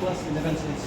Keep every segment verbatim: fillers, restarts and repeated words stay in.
Class eleven science.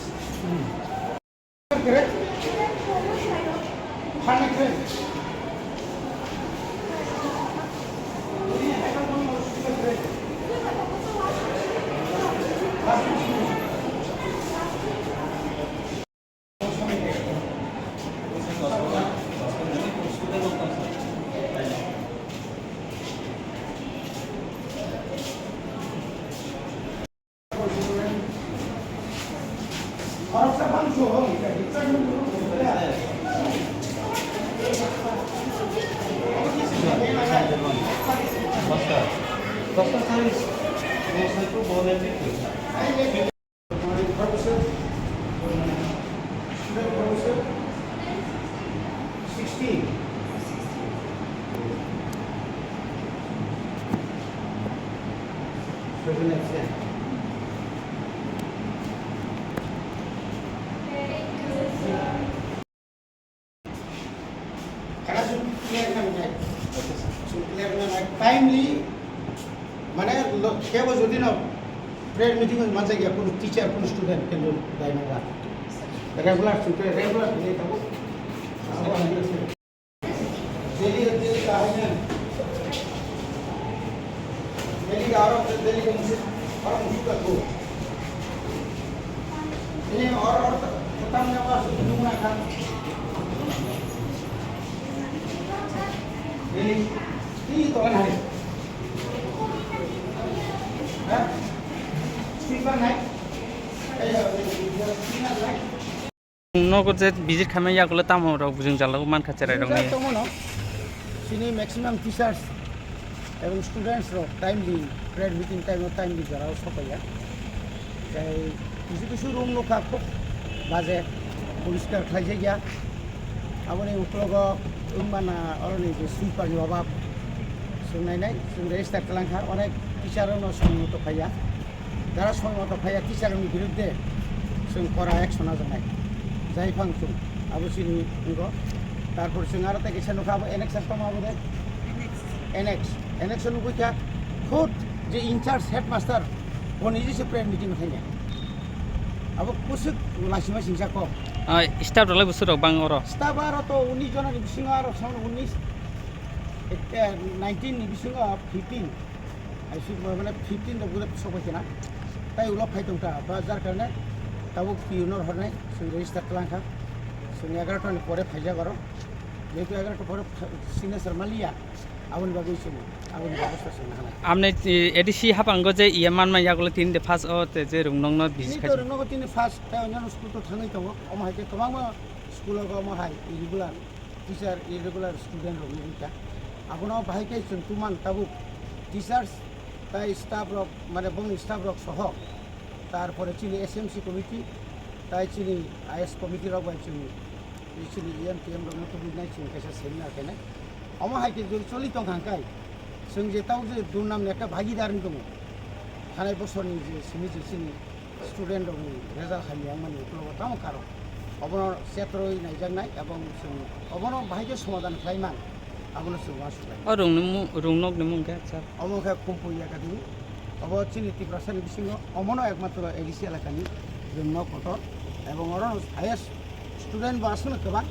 Sixteen. Seven absent. Kana sum clear na nai? Sum clear na nai? Timely, mane lo, kebo jodi no prayer meeting manjak ya, kono teacher, kono student, kebo dai nangla. Regular sum, regular ni tabo. Abo hai. Daily, daily kahai na. Daily ka aro, daily ka musi, aro musi ka ko. Ini aro, aro, tam na ba su tu na ka. Daily, ini to kan hai. Ha? Sweeper nai. Eh, ya, ya, ya, sweeper nai. Nogo je visit khaimani yagulo tamo rok bujung jala mankha cherai rok ni. Tongmano chini maximum teachers ebong students rok timely prayer meeting time o timely jora o sokpaiya. Tei kisu kisu room nokha khub baje poriskar khlaijakya. Aboni uklogo wngmana oroni je sweeper ni obab chwng nainai, chwng register khlangkha, onek teacher rokno samung tongphaiya. Jara soi moto phaiya teacher ni birudde chwng kora action najaknai. Jai phang chwng abo chini wngkha. Tarpor chwng aro tei kaisa nukha abo annex tongma abo de. Annex. Annex. Annex nugwi kha khud je in charge headmaster bo niji se prayer meeting khaina. Abo kusuk lasima singsa kok. Ah, staff rok lai bwswk rok bang oro? Staff aro to unis jona ni bisingo aro samano unis, eh, nineteen ni bisingo fifteen. Aisi bo mane fifteen rok bwlai sok bai kena. Tai ulo phai tong ta, ba jar karne tabuk P O no hornai, chwng register klang kha. Chwng egaroh ta ni pore phaijak oro. Jehetu egaroh ta pore pha-, signature maliya, aboni bagwi chwng, aboni bagwi chwng hana. Amne, eh, A D C hapango je iye manma yagulo tin de pass o te je rung nongno. Tini to rung nogo tini pass, tai onno school to thangwi tongo. Omo hai khe kwbangma school o omo hai irregular. Teacher irregular student rok ni wngkha. Abono bahai khe chwng tuman tabuk teachers tai staff rok, mane bongni staff rok soho, tarpore chini S M C committee tai chini I S committee rok bai chwng chini E M T M rok no tubui nai chwng kaisa seminar khainai. Omo hai khe jodi choli tong kha hwnkhe chwng je tabuk je durnam ni ekta bhagidar wng tongo, thanai bosor ni je simi je chini student rokni result hamya wngmani ukologo tamo karon. Obono chetroi naijaknai ebong chwng obono bahai khe somadhan khlai man, abono chwng uansuk lai. O rungni mung, rung nokni mung khe, sir? Omo khe Kumpui Academy. Obo chini Tiprasani bisingo omono ekmatro A D C elakani rung nok kotor. Ebong oro highest student bo aswkno kwbang.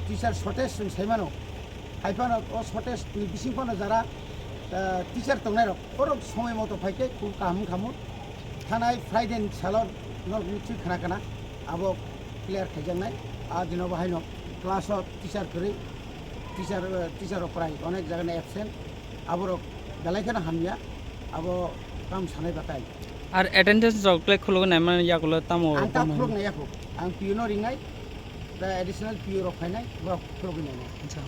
Teacher shortage chwng sai mano. Hai phano o shortage ni bising phano jara, ah, teacher tongnai rok, borok somoi moto phai khe khub kaham wngkha mo. Thanai Friday ni salo nok ni thwi khna khna abo clear khaijaknai. A dino bo haino class o teacher kwrwi, teacher, ah, teacher rok prai onek jaga ni absent, aborok belai kheno hamya, abo tamo sanai batai. Ar attendance rok le khulugwi naimani yagulo tamo? Ang ta khuluk nai yakho, ang P O no ringnai, da additional P O rok phainai, borok khulugwi nainai. Acha.